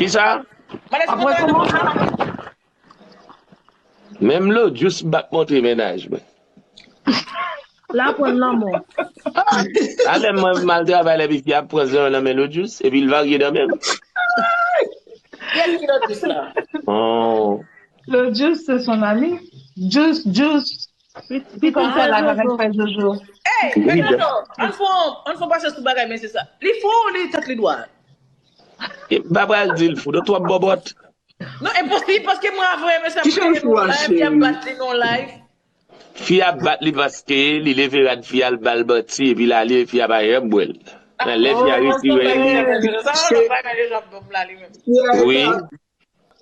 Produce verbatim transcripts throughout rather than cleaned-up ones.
Kisa? Apre kòman? Menm Lojous m p ap montre mennaj mwen. L aprann lanmò. Talè mwen m al travay, lè pitit ap pran zan nan men Lojous, epi l varye nan men m. Kiyès ki Lojous la? Oh. Lojous, c'est son ami. Jous, Jous. Pitit frè la k avèk frè Jojo. Ey, men Jojo, ann fè, ann fè pasyans sou bagay, men se sa. Li fou, li tèt li dwat. M pa pral di l fou, non, twòp bòbòt. Non, enposib, paske mwen avè mesye ap kriye nan live, y ap bat li nan live. Fi a bat li paske li leve rad fi a, l ba l manti, epi l ale, fi a pa janm bwè l. Men lè fi a resi wè li. Wi.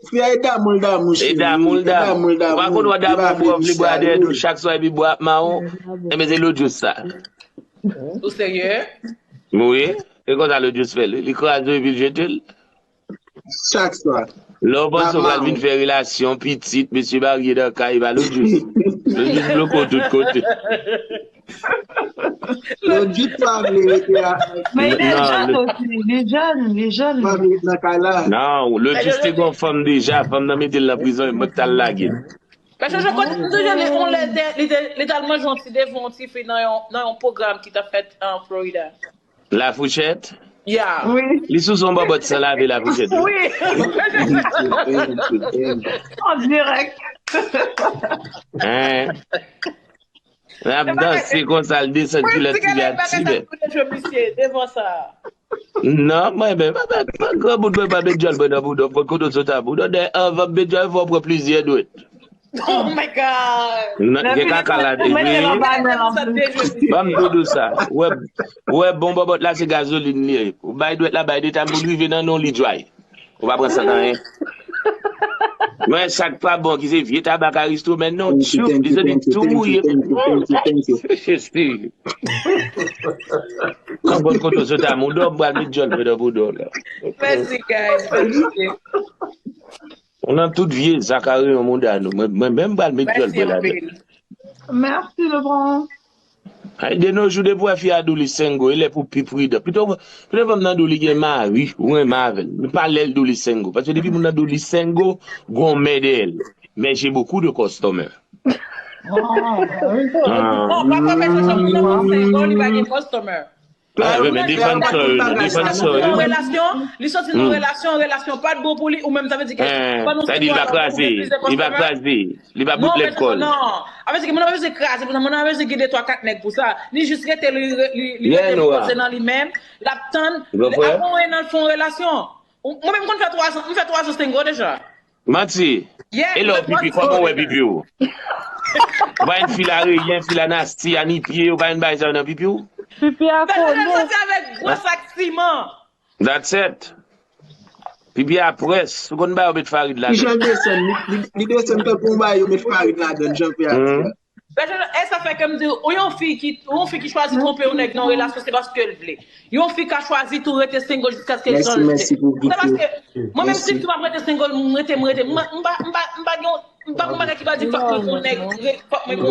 Fi a e damou l damou, cheri. E damou l damou. Ou pa konn wè damou bwòf, li bwè a dèyè do chak swa epi bwè ap mawon. Enben se Lojous sa. Ou serye? Wi. E konsa Lojous fè l, wi. Li kraze w epi l jete l. Chak swa. Lè w panse w pral vin fè relasyon, pitit, mesye marye nan kay, e pa Lojous. Lojous bloke w tout kote. Lojous pa vle rete a. Men li jèn osi, li jèn, li jèn. Pa vle rete nan kay la. Non, Lojous te gen yon fanm deja, fanm nan mete l nan prizon, e mwen k t al lage l. Paske Jean Claude, m sonje li, on lè, li te, li te, li t al manje yon ti devan yon ti fi nan yon, nan yon pwogram ki t ap fèt an Florida. Lafouchèt? Yeah. Wi. Li sou son bòbòt san lave Lafouchèt, wi. Wi. An dirèk. Hein? L ap danse konsa, l desann kilòt ti gad ti bèt. Devan sa. Non, mwen menm, pa, pa, pa granmoun mwen pa met djòl mwen nan bouda w, fò kote w sot a bouda w. Dayè, anvan m met djòl, fò w pran plizyè dwèt. Oh my God! Gen kaka ladan, wi. Ban m dodo sa. Ou wè, ou wè bon bòbòt la, se gazolin li ye. Ou bay dwèt la, bay de tanm pou l rive nan non li dry. Ou pa pran san anyen. Men sa k pa bon, ki se vye tabak Aristo, men non, tchoup, li soti tou mouye. Jezi. Konprann kote w sot a mouda w, m pral met djòl mwen nan bouda w la. Mèsi, guys. Mèsi. Ou nan tout vye zak a reyon mouda nou. Mwen, mwen menm m pral met djòl mwen ladan. Mèsi, Lebron. Ay, de nos jours, depi w wè fi a di w li sengo, e lè pou pi pridan. Pito, pito fanm nan di w li gen mari, ou renmen avè l. Men pa lè l di w li sengo. Paske depi moun nan di w li sengo, gon men dèyè l. Mais j'ai beaucoup de customers. Ah, wi. Ah. Non, pa fè fè chanson pou nan moun sengo, li pa gen customer. Ah, wi, men defann sa yo, defann sa yo. Relasyon, li soti nan relasyon, relasyon pa t bon pou li, ou menm, sa vle di ke pandan w soti nan relasyon, li pa kraze, li pa bout kò l. Non, sa vle di ke moun nan pa bezwen kraze pou sa, moun nan pa bezwen gen de twa kat nèg pou sa. Li jis rete, li, li, li rete poze nan li menm, l ap tann, apre w al fè yon relasyon. Ou, mwen menm m konn fè twa zan, m fè twa zan sengo deja. Manti. E lè w pipi, kòman w wè pipi w? Ou pa yon fil a reyen, fil a nasti, a ni pye, ou pa yon bagay sa yo nan pipi w? Pipi a kole. Soti avèk gwo sak siman. That's it. Pipi a près. Ou konn ba yo met farin ladan. Kijan desann? Li, li, li desann tankou yon bagay yo met farin ladan, jan Pierre a di a. Gade, e sa fè ke m di, ou yon fi ki, ou yon fi ki chwazi twonpe yon nèg nan yon relasyon, se paske l vle. Yon fi ka chwazi tou rete single jiskaske l jan l vle. Se paske, mwen menm si m tou m ap rete single, m rete, m rete. M pa, m pa, m pa, m pa gen yon, m pa gen yon bagay ki va di fòk mwen gon nèg, fòk mwen gon